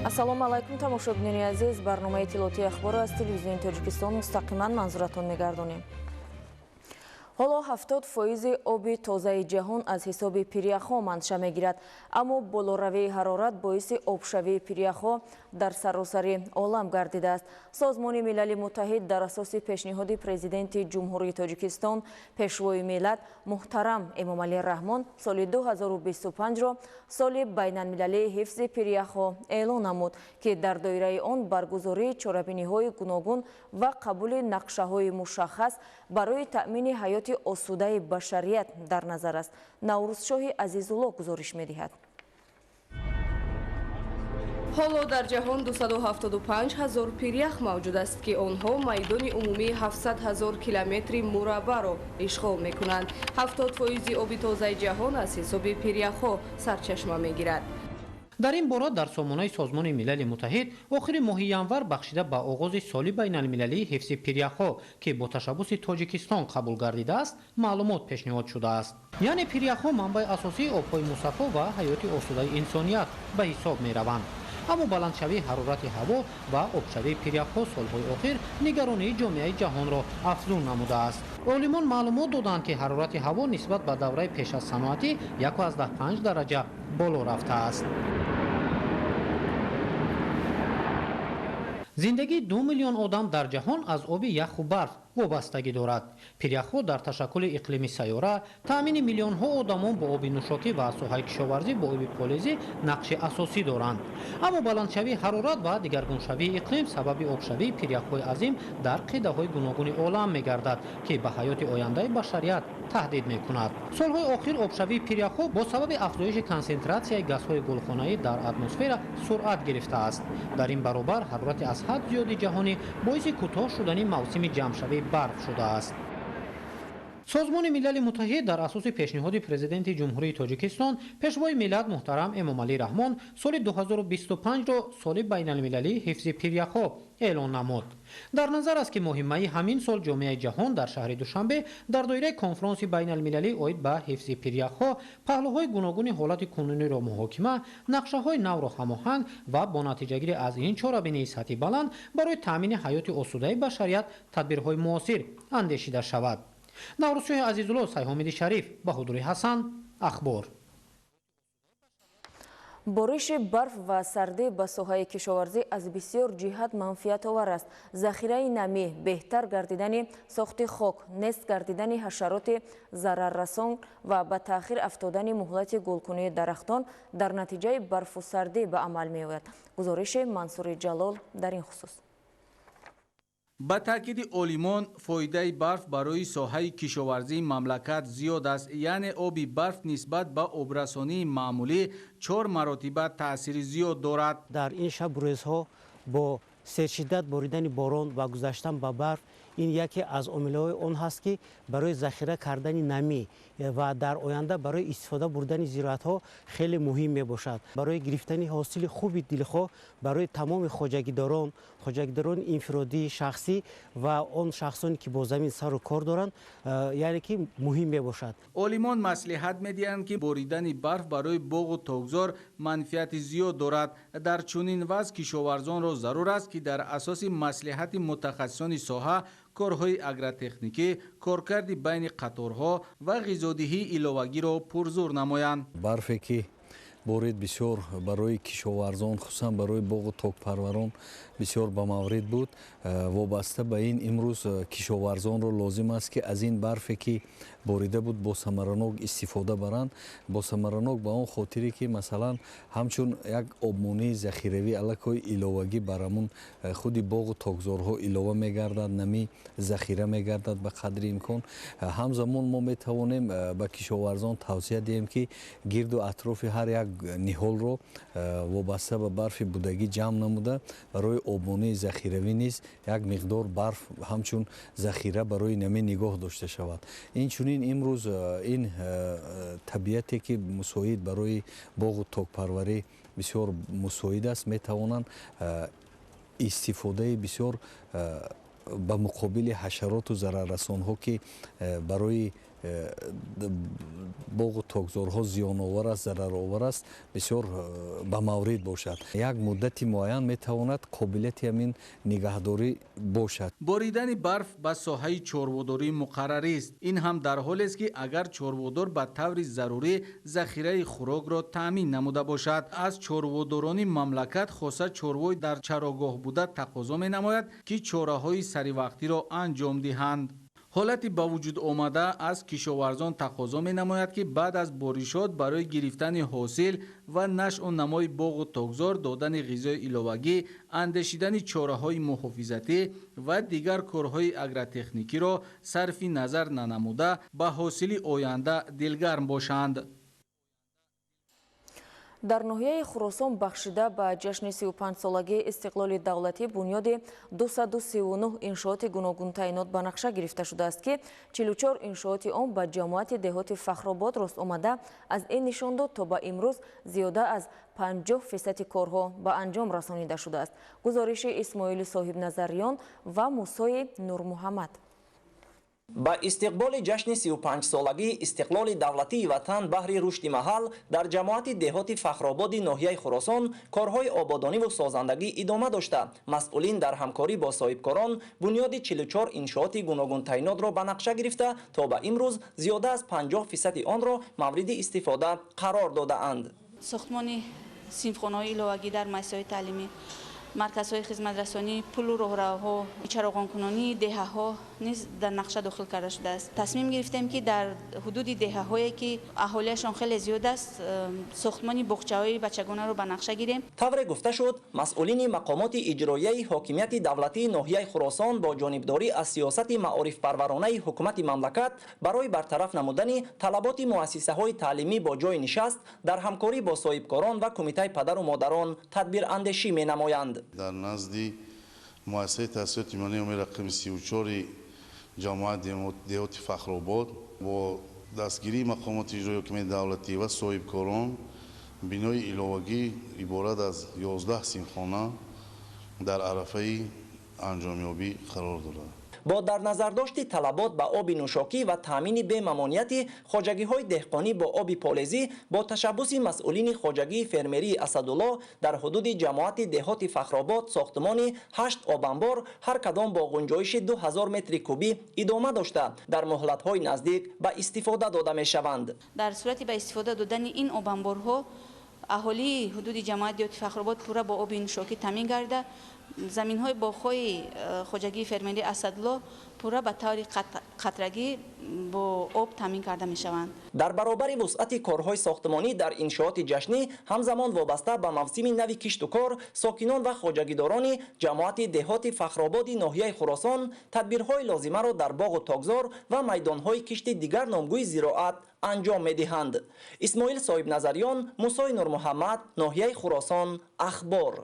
Ассалому алайкум, тамошобинони азиз. Барномаи иттилоотии ахборро аз телевизиони Тоҷикистон мустақиман манзуратон мегардонем. Ҳоло 70% оби тозаи ҷаҳон аз ҳисоби пиряхҳо манша мегирад, аммо болоравии ҳарорат боиси обшавии пиряхҳо дар саросари олам гардидааст. Созмони Милали Муттаҳид дар асоси пешниҳоди Президенти Ҷумҳурии Тоҷикистон, Пешвои миллат муҳтарам Эмомалӣ Раҳмон соли 2025-ро соли байналмилалии ҳифзи пиряхҳо эълон намуд, ки дар доираи он баргузории чорабиниҳои гуногун ва қабули нақшаҳои мушаххас барои таъмини ҳаёти осудаи башарият дар назар аст. Наврӯзшоҳи Азизулло гузориш медиҳад. Ҳоло дар ҷаҳон 275 ҳазор пирях мавҷуд аст, ки онҳо майдони умумии 700 ҳазор километри мураббаъро ишғол мекунанд. 70% оби тозаи ҷаҳон аз ҳисоби пиряхҳо сарчашма мегирад. Дар ин бора дар сомонаи Созмони Милали Муттаҳид охири моҳи январ бахшида ба оғози соли байналмилалии ҳифзи пиряхҳо, ки бо ташаббуси Тоҷикистон қабул гардидааст, маълумот пешниҳод шудааст. Яъне пиряхҳо манбаи асосии обҳои мусаффо ва ҳаёти осудаи инсоният ба ҳисоб мераванд. Аммо баландшавии ҳарорати ҳаво ва обшавии пиряхҳо солҳои охир нигаронии ҷомеаи ҷаҳонро афзун намудааст. Олимон маълумот доданд, ки ҳарорати ҳаво нисбат ба давраи пеш аз саноатӣ 1,5 дараҷа боло рафтааст. Зиндагии 2 миллион одам дар ҷаҳон аз оби яху барф вобастагӣ дорад. Пиряхҳо дар ташаккули иқлими сайёра, таъмини миллионҳо одамон бо оби нӯшокӣ ва соҳаи кишоварзӣ бо оби полезӣ нақши асосӣ доранд. Аммо баландшавии ҳарорат ва дигаргуншавии иқлим сабаби обшавии пиряхҳои азим дар қидаҳои гуногуни олам мегардад, ки ба ҳаёти ояндаи башарият таҳдид мекунад. Солҳои охир обшавии пиряхҳо бо сабаби афзоиши консентратсияи газҳои гулхонаӣ дар атмосфера суръат гирифтааст. Дар ин баробар ҳарорати аз ҳад зиёди ҷаҳонӣ боиси кӯтоҳ шудани мавсими ҷамъшавии барф шудааст. Созмони Милали Муттаҳид дар асоси пешниҳоди Президенти Ҷумҳурии Тоҷикистон, Пешвои миллат муҳтарам Эмомалӣ Раҳмон соли 2025-ро соли байналмилалии ҳифзи пиряхҳо эълон намуд. Дар назар аст, ки моҳи майи ҳамин сол ҷомеаи ҷаҳон дар шаҳри Душанбе дар доираи конфронси байналмилалӣ оид ба ҳифзи пиряхҳо паҳлӯҳои гуногуни ҳолати кунуниро муҳокима, нақшаҳои навро ҳамоҳанг ва бо натиҷагирӣ аз ин чорабинии сатҳи баланд барои таъмини ҳаёти осудаи башарият тадбирҳои муосир андешида шавад. Наврӯзшоҳи Азизулло, Сайҳомиди Шариф, Баҳодури Ҳасан, Ахбор. Бориши барф ва сардӣ ба соҳаи кишоварзӣ аз бисёр ҷиҳат манфиатовар аст. Захираи намӣ, беҳтар гардидани сохти хок, нест гардидани ҳашароти зараррасон ва ба таъхир афтодани муҳлати гулкунии дарахтон дар натиҷаи барфу сардӣ ба амал меояд. Гузориши Мансури Ҷалол дар ин хусус. Ба таъкиди олимон, фоидаи барф барои соҳаи кишоварзии мамлакат зиёд аст. Яъне оби барф нисбат ба обрасонии маъмулӣ 4 маротиба таъсири зиёд дорад. Дар ин шаб рӯзҳо бо сершиддат боридани борон ва гузаштан ба барф ин яке аз омилҳои он ҳаст, ки барои захира кардани намӣ ва дар оянда барои истифода бурдани зироатҳо хеле муҳим мебошад. Барои гирифтани ҳосили хуби дилхоҳ барои тамоми хоҷагидорон, хоҷагидорони инфиродӣ, шахсӣ ва он шахсоне, ки бо замин сару кор доранд, яъне ки муҳим мебошад. Олимон маслиҳат медиҳанд, ки боридани барф барои боғу токзор манфиати зиёд дорад. Дар чунин вазъ кишоварзонро зарур аст, ки дар асоси маслиҳати мутахассисони соҳа корҳои агротехникӣ, коркарди байни қаторҳо ва ғизодиҳии иловагиро пурзур намоянд. Барфе ки борид бисёр барои кишоварзон, хусусан барои боғу токпарварон бисёр ба маврид буд. Вобаста ба ин имрӯз кишоварзонро лозим аст, ки аз ин барфе ки борида буд бо самаранок истифода баранд. Бо самаранок ба он хотире, ки масалан ҳамчун як обмонии захиравӣ аллакай иловагӣ бар ҳамун худи боғу токзорҳо илова мегардад, намӣ захира мегардад ба қадри имкон. Ҳамзамон мо метавонем ба кишоварзон тавсия диҳем, ки гирду атрофи ҳар як ниҳолро вобаста ба барфи будагӣ ҷамъ намуда барои обмонии захиравӣ низ як миқдор барф ҳамчун захира барои намӣ нигоҳ дошта шавад. Инчунин имрӯз ин табиате ки мусоид барои боғу токпарварӣ бисёр мусоид аст, метавонанд истифодаи бисёр ба муқобили ҳашароту зараррасонҳо, ки барои Боғу токзорҳо зиёновар аст, зараровар аст, бисёр ба маврид бошад. Як муддати муайян метавонад қобилияти ҳамин нигаҳдорӣ бошад. Боридани барф ба соҳаи чорводорӣ муқаррарист. Ин ҳам дар ҳолест, ки агар чорводор ба таври зарурӣ захираи хӯрокро таъмин намуда бошад. Аз чорводорони мамлакат, хоса чорвои дар чарогоҳ буда, тақозо менамояд, ки чораҳои саривақтиро анҷом диҳанд. Ҳолати ба вуҷуд омада аз кишоварзон тақозо менамояд, ки баъд аз боришот барои гирифтани ҳосил ва нашъу намои боғу токзор, додани ғизои иловагӣ, андешидани чораҳои муҳофизатӣ ва дигар корҳои агротехникиро сарфи назар нанамуда, ба ҳосили оянда дилгарм бошанд. Дар ноҳияи Хуросон бахшида ба ҷашни 35-солагии истиқлоли давлатӣ бунёди 239 иншооти гуногунтаъинот ба нақша гирифта шудааст, ки 44 иншооти он ба ҷамоати деҳоти Фахробод рост омада, аз ин нишон дод, то ба имрӯз зиёда аз 50 фисади корҳо ба анҷом расонида шудааст. Гузориши Исмоили Соҳибназариён ва Мусои Нурмуҳаммад. Ба истиқболи ҷашни 35-солагии истиқлоли давлатии ватан баҳри рушди маҳал дар ҷамоати деҳоти Фахрободи ноҳияи Хуросон корҳои ободониву созандагӣ идома дошта, масъулин дар ҳамкорӣ бо соҳибкорон бунёди 44 иншооти гуногунтаъинотро ба нақша гирифта, то ба имрӯз зиёда аз 50 фисади онро мавриди истифода қарор додаанд. Сохтмони синфхонаҳои иловагӣ дар муассисаҳои таълимӣ, марказҳои хизматрасонӣ, пулу роҳравҳо, чароғонкунонии деҳаҳо низ дар нақша дохил карда шудааст. Тасмим гирифтем, ки дар ҳудуди деҳаҳое, ки аҳолиашон хеле зиёд аст, сохтмони боғчаҳои бачагонаро ба нақша гирем. Тавре гуфта шуд, масъулини мақомоти иҷроияи ҳокимияти давлатии ноҳияи Хуросон бо ҷонибдорӣ аз сиёсати маорифпарваронаи ҳукумати мамлакат барои бартараф намудани талаботи муассисаҳои таълимӣ бо ҷойи нишаст дар ҳамкорӣ бо соҳибкорон ва кумитаи падару модарон тадбирандешӣ менамоянд. Дар назди муассисаи таҳсилоти миёнаи умумии рақами 34-и ҷамоати деҳоти Фахробод бо дастгирии мақомоти иҷроии ҳокимияти давлатӣ ва соҳибкорон бинои иловагӣ иборат аз 11 синфхона дар арафаи анҷомёбӣ қарор дорад. Бо дар назардошти талабот ба оби нӯшокӣ ва таъмини бемамонияти хоҷагиҳои деҳқонӣ бо оби полезӣ, бо ташаббуси масъулини хоҷагии фермерии Асадулло дар ҳудуди ҷамоати деҳоти Фахробод сохтмони ҳашт обанбор, ҳар кадом бо ғунҷоиши 2000 метри кубӣ, идома дошта, дар муҳлатҳои наздик ба истифода дода мешаванд. Дар сурати ба истифода додани ин обанборҳо аҳолии ҳудуди ҷамоати деҳоти Фахробод пурра бо оби нӯшокӣ таъмин гарда, заминҳои боғҳои хоҷагии фермерии Асадло пурра ба таври қатрагӣ бо об таъмин карда мешаванд. Дар баробари вусъати корҳои сохтмонӣ дар иншооти ҷашнӣ, ҳамзамон вобаста ба мавсими нави кишту кор сокинон ва хоҷагидорони ҷамоати деҳоти Фахрободи ноҳияи Хуросон тадбирҳои лозимаро дар боғу токзор ва майдонҳои кишти дигар номгӯи зироат анҷом медиҳанд. Исмоил Соҳибназарён, Мусои Нурмуҳаммад, ноҳияи Хуросон, Ахбор.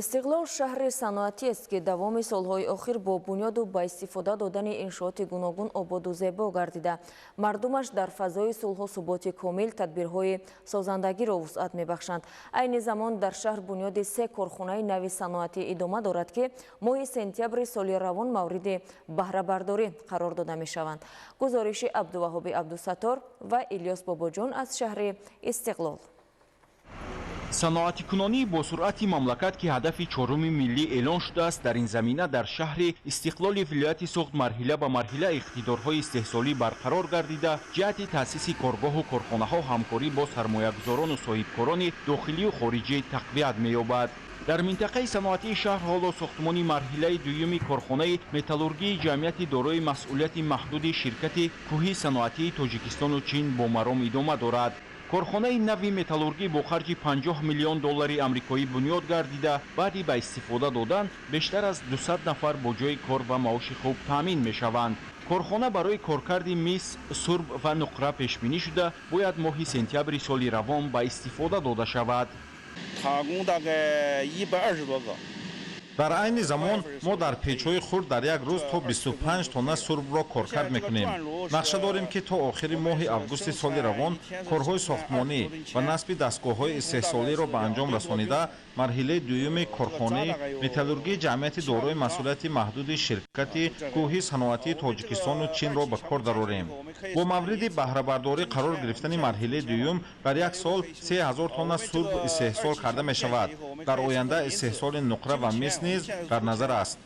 Истиқлол шаҳри саноатиест, ки давоми солҳои охир бо бунёду ба истифода додани иншооти гуногун ободу зебо гардида, мардумаш дар фазои сулҳу суботи комил тадбирҳои созандагиро вусъат мебахшанд. Айни замон дар шаҳр бунёди се корхонаи нави саноатӣ идома дорад, ки моҳи сентябри соли равон мавриди баҳрабардорӣ қарор дода мешаванд. Гузориши Абдуваҳоби Абдусаттор ва Илёс Бобоҷон аз шаҳри Истиқлол. Саноатикунонии босуръати мамлакат, ки ҳадафи чоруми миллӣ эълон шудааст, дар ин замина дар шаҳри Истиқлоли вилояти Суғд марҳила ба марҳила иқтидорҳои истеҳсолӣ барқарор гардида, ҷиҳати таъсиси коргоҳу корхонаҳо ҳамкорӣ бо сармоягузорону соҳибкорони дохилию хориҷӣ тақвият меёбад. Дар минтақаи саноатии шаҳр ҳоло сохтмони марҳилаи дуюми корхонаи металлургии ҷамъияти дорои масъулияти маҳдуди ширкати кӯҳии саноатии Тоҷикистону Чин бо маром идома дорад. Корхонаи нави металлургӣ бо харҷи 50 миллион доллари амрикоӣ бунёд гардида, баъди ба истифода додан бештар аз 200 нафар бо ҷойи кор ва маоши хуб таъмин мешаванд. Корхона барои коркарди мис, сурб ва нуқра пешбинӣ шуда, бояд моҳи сентябри соли равон ба истифода дода шавад. 塔工大概120多个。Дар айни замон мо дар печҳои хурд дар як рӯз то 25 тонна сурбро коркард мекунем. Нақша дорем, ки то охири моҳи августи соли равон корҳои сохтмонӣ ва насби дастгоҳҳои истеҳсолиро ба анҷом расонида, марҳилаи дуюми корхонаи металлургии ҷамъияти дорои масъулияти маҳдуди ширкати кӯҳи саноатии Тоҷикистону Чинро ба кор дарорем. Бо мавриди баҳрабардорӣ қарор гирифтани марҳилаи дуюм дар як сол 3000 тонна сурб истеҳсол карда мешавад. Дар оянда истеҳсоли нуқра ва мис низ дар назар аст.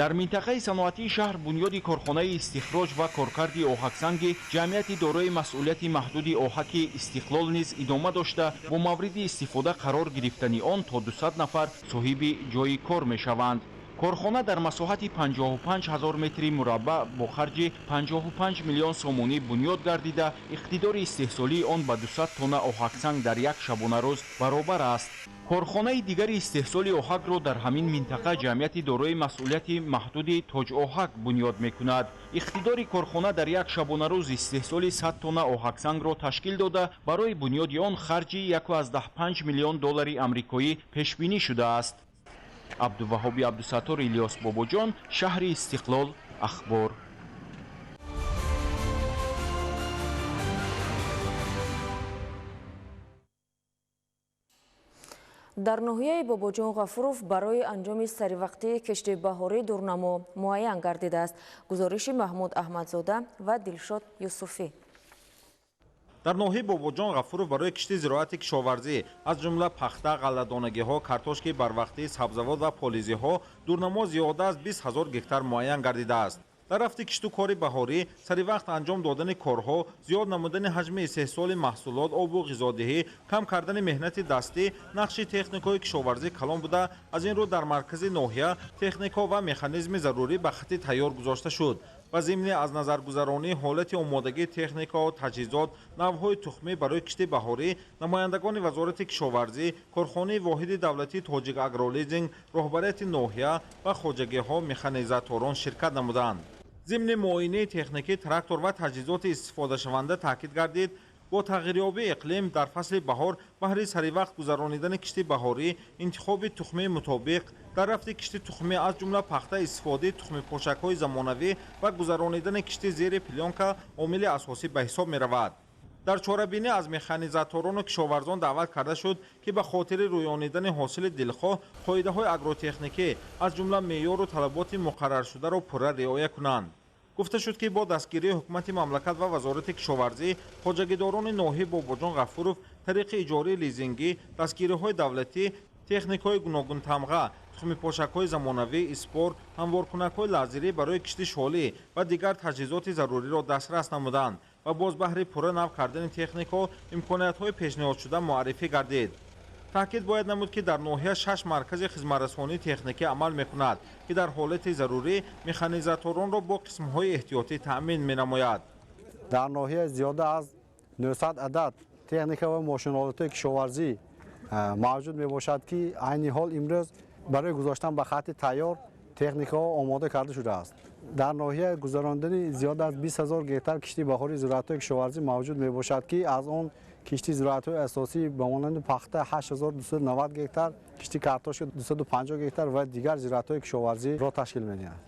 Дар минтақаи саноатии шаҳр бунёди корхонаи истихроҷ ва коркарди оҳаксанги ҷамъияти дорои масъулияти маҳдуди оҳаки Истиқлол низ идома дошта, бо мавриди истифода қарор гирифтани он то 200 нафар соҳиби ҷойи кор мешаванд. Корхона дар масоҳати 55 ҳазор метри мураббаъ бо харҷи 55 миллион сомонӣ бунёд гардида, иқтидори истеҳсолии он ба 200 тонна оҳаксанг дар як шабонарӯз баробар аст. Корхонаи дигари истеҳсоли оҳакро дар ҳамин минтақа ҷамъияти дорои масъулияти маҳдуди Тоҷоҳак бунёд мекунад. Иқтидори корхона дар як шабонарӯз истеҳсоли 100 тонна оҳаксангро ташкил дода, барои бунёди он харҷи 1,5 миллион доллари амрикоӣ пешбинӣ шудааст. Абдуваҳоби Абдусаттор, Илёс Бобоҷон, шаҳри Истиқлол, Ахбор. Дар ноҳияи Бобоҷон Ғафуров барои анҷоми саривақтии кишти баҳорӣ дурнамо муайян гардидааст. Гузориши Маҳмуд Аҳмадзода ва Дилшод Юсуфӣ. Дар ноҳияи Бобоҷон Ғафуров барои кишти зироати кишоварзӣ аз ҷумла пахта, ғалладонагиҳо, картошки барвақтӣ, сабзавот ва полизиҳо дурнамо зиёда аз 20 ҳазор гектар муайян гардидааст. Дар рафти кишту кори баҳорӣ саривақт анҷом додани корҳо, зиёд намудани ҳаҷми истеҳсоли маҳсулот, обу ғизодиҳӣ, кам кардани меҳнати дастӣ, нақши техникаҳои кишоварзӣ калон буда, аз ин рӯ дар маркази ноҳия техника ва механизми зарурӣ ба хати тайёр гузошта шуд. Ва зимни аз назаргузаронии ҳолати омодагии техника, таҷҳизот, навъҳои тухмӣ барои кишти баҳорӣ намояндагони Вазорати кишоварзӣ, корхонаи воҳиди давлатии Тоҷик Агролизинг, роҳбарияти ноҳия ва хоҷагиҳо, механизаторон ширкат намуданд. Зимни муоинаи техникӣ, трактор ва таҷҳизоти истифодашаванда таъкид гардид, бо тағйирёбии иқлим дар фасли баҳор баҳри саривақт гузаронидани кишти баҳорӣ, интихоби тухмии мутобиқ, дар рафти кишти тухмӣ аз ҷумла пахта, истифодаи тухмипошакҳои замонавӣ ва гузаронидани кишти зери плёнка омили асосӣ ба ҳисоб меравад. Дар чорабинӣ аз механизаторону кишоварзон даъват карда шуд, ки ба хотири рӯёнидани ҳосили дилхоҳ қоидаҳои агротехникӣ аз ҷумла меъёру талаботи муқарраршударо пурра риоя кунанд. Гуфта шуд, ки бо дастгирии ҳукумати мамлакат ва Вазорати кишоварзӣ хоҷагидорони ноҳияи Бобоҷон Ғафуров тариқи иҷораи лизингӣ, дастгириҳои давлатӣ, техникаҳои гуногунтамға, тухмипошакҳои замонавӣ, испор, ҳамворкунакҳои лазерӣ барои кишти шолӣ ва дигар таҷҳизоти заруриро дастрас намуданд ва боз баҳри пурра нав кардани техникаҳо имкониятҳои пешниҳодшуда муаррифӣ гардид. Таъкид бояд намуд, ки дар ноҳия 6 маркази хизматрасонии техникӣ амал мекунад, ки дар ҳолати зарурӣ механизаторонро бо қисмҳои эҳтиётӣ таъмин менамояд. Дар ноҳия зиёда аз 900 адад техника ва мошинолатҳои кишоварзӣ мавҷуд мебошад, ки айни ҳол имрӯз барои гузоштан ба хати тайёр техникаҳо омода карда шудааст. Дар ноҳия гузарондани зиёда аз 20 ҳазор гектар кишти баҳории зироатҳои кишоварзӣ мавҷуд мебошад, ки аз он кишти зироатҳои асосӣ ба монанди пахта 8290 гектар, кишти картошка 250 гектар ва дигар зироатҳои кишоварзиро ташкил медиҳанд.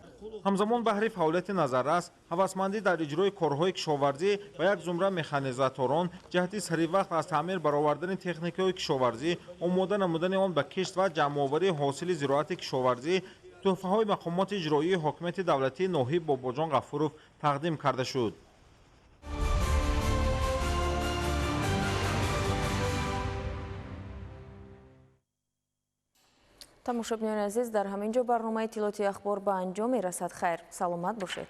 Ҳамзамон баҳри фаъолияти назаррас, ҳавасмандӣ дар иҷрои корҳои кишоварзӣ ва як зумра механизаторон ҷиҳати саривақт аз таъмир баровардани техникаҳои кишоварзӣ, омода намудани он ба кишт ва ҷамъоварии ҳосили зироати кишоварзӣ тӯҳфаҳои мақомоти иҷроии ҳокимияти давлатии ноҳияи Бобоҷон Ғафуров тақдим карда шуд. Тамошобинони азиз, дар ҳамин ҷо барномаи иттилоотии ахбор ба анҷом мерасад. Хайр, саломат бошед.